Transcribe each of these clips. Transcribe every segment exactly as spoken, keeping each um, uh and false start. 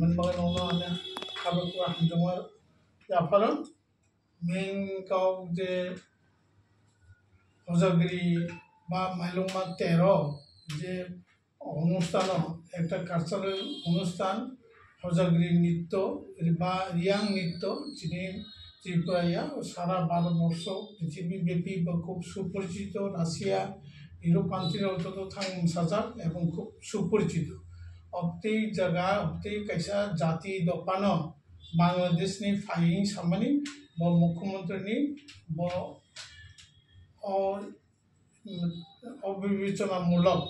Mani bagwi nono ani khabak kura hamjakma yapharo. Main kok je Hojagiri ba Mailungma tero je onustano ekta cultural onustan Hojagiri nitto ba Riyang nitto chini Tripura ya sara Bharat borsho prithibi byapi ba khub suporicito, Russia, Europe country rok joto thang sajak ebong khub suporicito. Obtei jaga, obtei kaisa jati dophano Bangladesh ni phaiyung samani bo mukhyamantri ni bo o, mm, obibechona mulok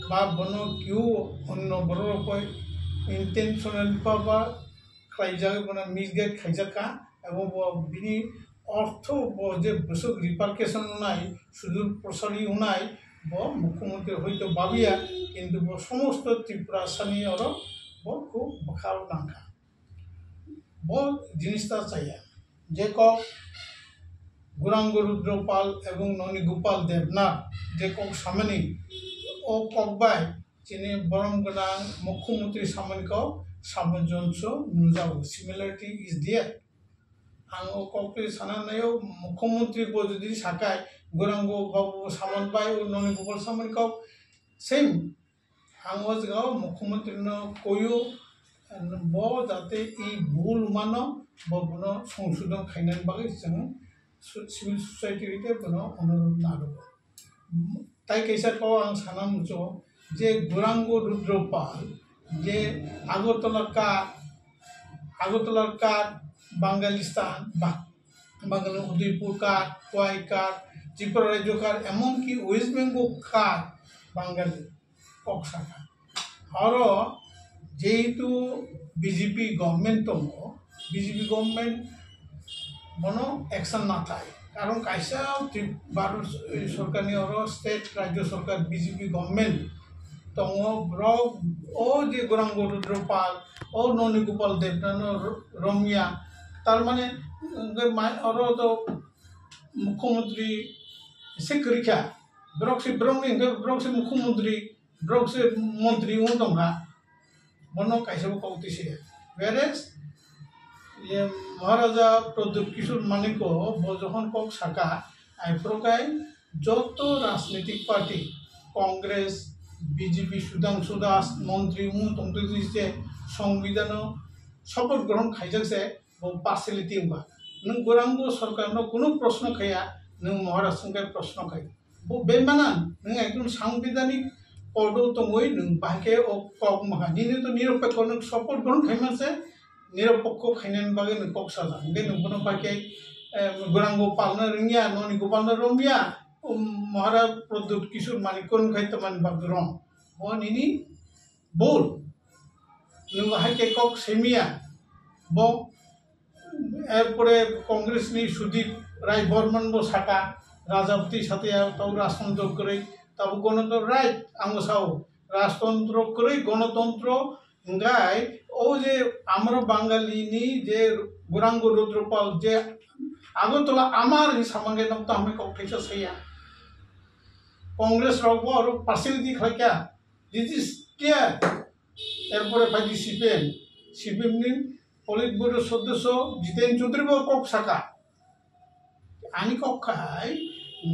ba bono kiu onno borok rok bai intentional ba ba khlaijak, bono misguide khaijak kha, abo bo bini ortho bo je bwswk repercussion wngnai, sudur prosari wngnai, bo mukhyamantri hoito babiya, kintu bo somosto Tripura sani oro bo khub bwkhao nangkha. Bo jinista chaya, je kok Gurango Rudropal ebong Noni Gopal Debnath je kok samani, o kok bai chini borom gwnang mukhyamantri samani kok Sabon Johnson nungjago, similarity is there. Ang o kok twi sana naio, mukhyamantri bo jodi sakai Gurango babu samani bai o Noni Gopal samani kok same. Ang o jaga o mukhyamantri no koio, bo jate i bul mano, bo bono songsodon khainani bagwi chwng su-, civil society rite bono onurodh narogo. Tai kaisa kok ang sana muchungo je Gurango Rudropal je Agartala ka, Agartala ka Bangalistan, ba-, Bangali Udaipur ka, Khowai ka, Tripura rajyo ka, emonki West Bengal ka Bangali kok sakha. Oro jehetu B J P government tongo, B J P government bono action nathai. Karon kaisa Tri-, Bharat sorkarni oro state rajyo sorkar B J P government tongo, borok o je Gurango Rudropal, o Noni Gopal Debnath no ro-, romya, tar mane hwnkhe mai oro to mukhyamantri se kwrwi kha, borok se borokni hwnkhe borok se mukhyamantri, borok se montri wng tongkha, bono kaisa bo kok twi se. Whereas, ye, Maharaja Pradyut Kishore Manikko bo jokhon kok saka, aiphuru kai joto rajnitik party, Congress, B J P, Sudhanshu Das montri wng tongtwi se Songbidhano support grohon khaijak se, bo partiality wngkha. Nwng Gurango sorkarno kunu proshno khaiya, nwng Maharaj wngkhe proshno khai. Bo bemana nwng ekdom sangbidhanik podo tongwi nwng bahai khe o kok maha. Nini to niropekho nwng support grohon khaima se, niropekho khainani bagwi nwng kok sajak. Hwnkhe nwng bono bahai khe, eh, Gurango palna rwngya, Noni Gopalno romya, um, Maharaj Pradyut Kishore Manikko wngkhai tamani bagwi rom. Bo nini bol. Nwng hai khe kok semiya. Bo, erpore Congress ni Sudip Rai Barman bo saka, Rajapti satya tau rajtantro kwrwi, tabo gonotontro right, ang bo sao, rajtantro kwrwi gonotontro, hwnkhe o je amro Bangali ni je Gurango Rudropal je Agartala amar hinwi samangkhe nok to hamai kok thaisa saya. Congress rok bo oro partiality khlaikha. This is clear. Erpore phaidi C P M, C P M ni Politburo sodosyo Jiten Chaudhary bo kok saka. Ani kok khai,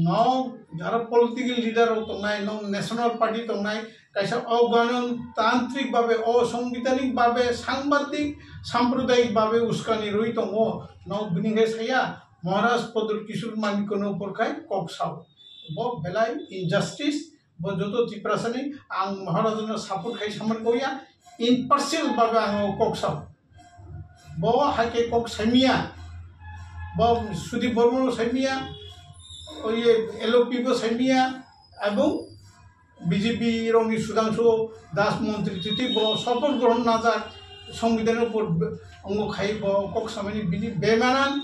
no jara political leader rok tongnai, no national party tongnai, kaisa oganotantrik babe, osongbidhanik babe, sangbadik, sampradayik babe uskani rwi tongo, no bini khe saya, Maharaj Pradyut Kishore Manikko no porkhai kok sao. Bo belai injustice, bo joto Tiprasani ang Maharajano support khai samani koya, impartial babe ang kok sao. Bo hai khe kok saimiya, bo Sudip Barmano saimiya, o ye L O P bo saimiya, ebong B J P rokni Sudhanshu Das montri titi bo support grohon najak, songbidhan upor ongo khai bo kok samani bini bemanan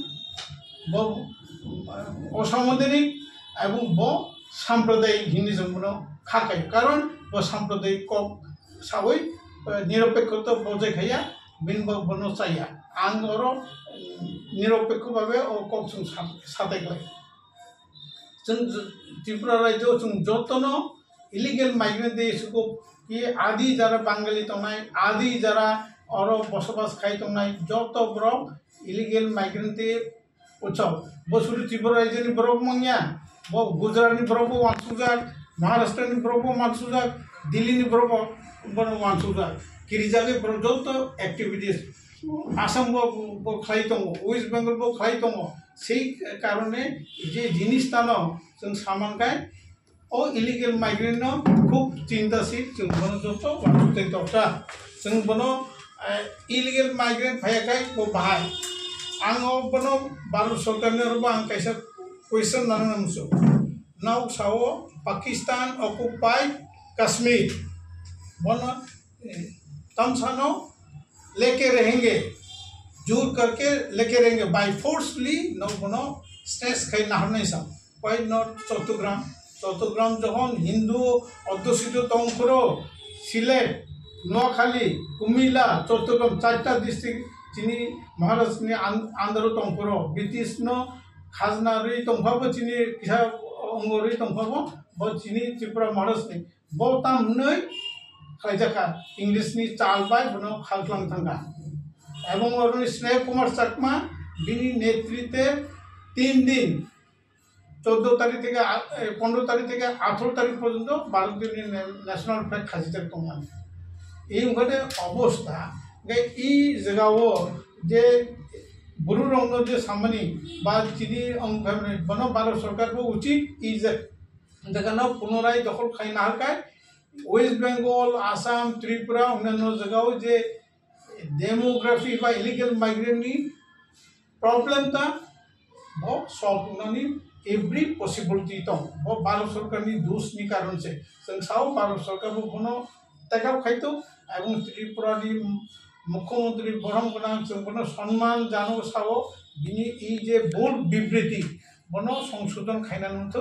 bo osamodini ebong bo sampradayik hinwi jongbono kha khai, karon bo sampradayik kok sawi, eh, niropekho to bojai khaiya, bini bo bono chaya. Ang oro, mm, niropekho babe o kok chwng sa-, satai khlai. Chwng j-, Tripura rajyo chwng jotono illegal migrant de suko ki adi jara Bangali tongnai, adi jara oro bosobas khai tongnai joto borok illegal migrant tei uchok. Bo suri Tripura rajyoni borok manya, bo Gujaratni borok bo wansukjak, Maharashtrani borok bo wansukjak, Delhini borok bo bono wansukjak. Kirijagwi borok joto activities Assam bo, bo khlai tongo, West Bengal bo khlai tongo. Sei karone je jinis tano chwng samankai, o illegal migrant no khub chinta si, chwng bono joto wansukjak toksa. Chwng bono, eh, illegal migrant phaiya khai bo bahai. Ang o bono Bharat sorkar ni oro bo ang kaisa question nang nang muchung. Nok sao Pakistan occupied Kashmir. Bono, eh, tamsano leke rehenge, jur karke leke rehenge, by forcefully no bono stress khai naharnai sa. Why not Chattogram? Chattogram jokhon Hindu adhusito tongphuru, Sylhet, Noakhali, Kumila, Chattogram, charta district chini Maharashtra ni an-, under o tongphuru, British no khajna rwi tongphabo chini kisa ongo rwi tongphabo, bo chini Tripura Maharashtra ni. Bo tam hwnwi khlaijak kha, English ni chal bai bono khalklang thang kha. Ebong oroni Sneha Kumar Chakma bini netrite tin din, choddo tarik theke a-, e, pondro tarik theke atharo tarik porjonto Bharat ni na-, national flag khajijak tongmani. Ei wngkha de obostha, hwnkhe ei jagao je buru rokno je samani ba chini wngkha bono Bharat sorkar bo uchit ei je jagano punorai dokhol khai naharkai. West Bengal, Assam, Tripura, onnanno jagao je demography ba illegal migrant ni problem ta, bo solve wngnani every possibility tong. Bo Bharat sorkar ni dos ni karon se. Chwng sao Bharat sorkar bo bono take up khaito, ebong Tripura ni Mukhyamantri borom gwnang chwng bono sonman jano sao, bini ei je bhul bibriti bono songsodhon khaina nung